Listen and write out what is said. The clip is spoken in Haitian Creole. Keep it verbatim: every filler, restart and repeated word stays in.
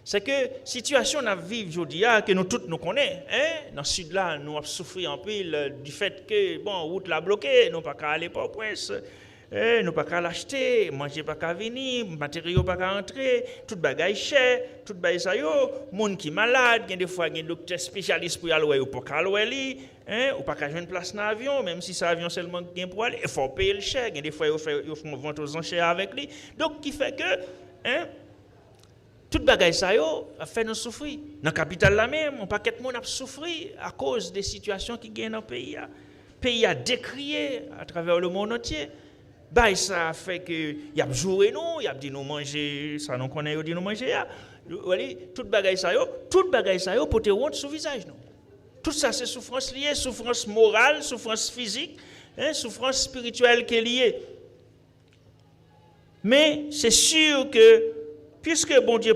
Se ke sitiyasyon n ap viv jodi a, ke nou tout nou konnen, en, nan Sid la, nou ap soufri anpil, eh, du fait ke, bon, wout la bloke, nou pa ka ale Pòtoprens, eh, nou pa ka al achte, manje pa ka vini, materyo pa ka antre, tout bagay chè, tout bagay sa yo, moun ki malad, gen defwa gen doktè espesyalis pou y al wè, yo pa ka al wè li, en, ou pa ka jwenn plas nan avyon, menm si se avyon sèlman gen pou ale, e fò w peye l chè, gen defwa yo fè, yo fè yon vant ozansè avèk li. Donk, ki fè ke, en, tout bagay sa yo ap fè nou soufri. Nan kapital la menm, yon pakèt moun ap soufri akoz de sitiyasyon ki gen nan peyi a. Peyi a dekriye atravè le monde entier. Bagay sa a fè ke y ap joure nou, y ap di nou manje sa nou konnen yo di nou manje a. Wè li, tout bagay sa yo, tout bagay sa yo pote wont sou vizaj nou. Tout sa se soufrans li ye, soufrans moral, soufrans fizik, en, soufrans espirityèl ke li ye. Men, se si ke, piske Bondye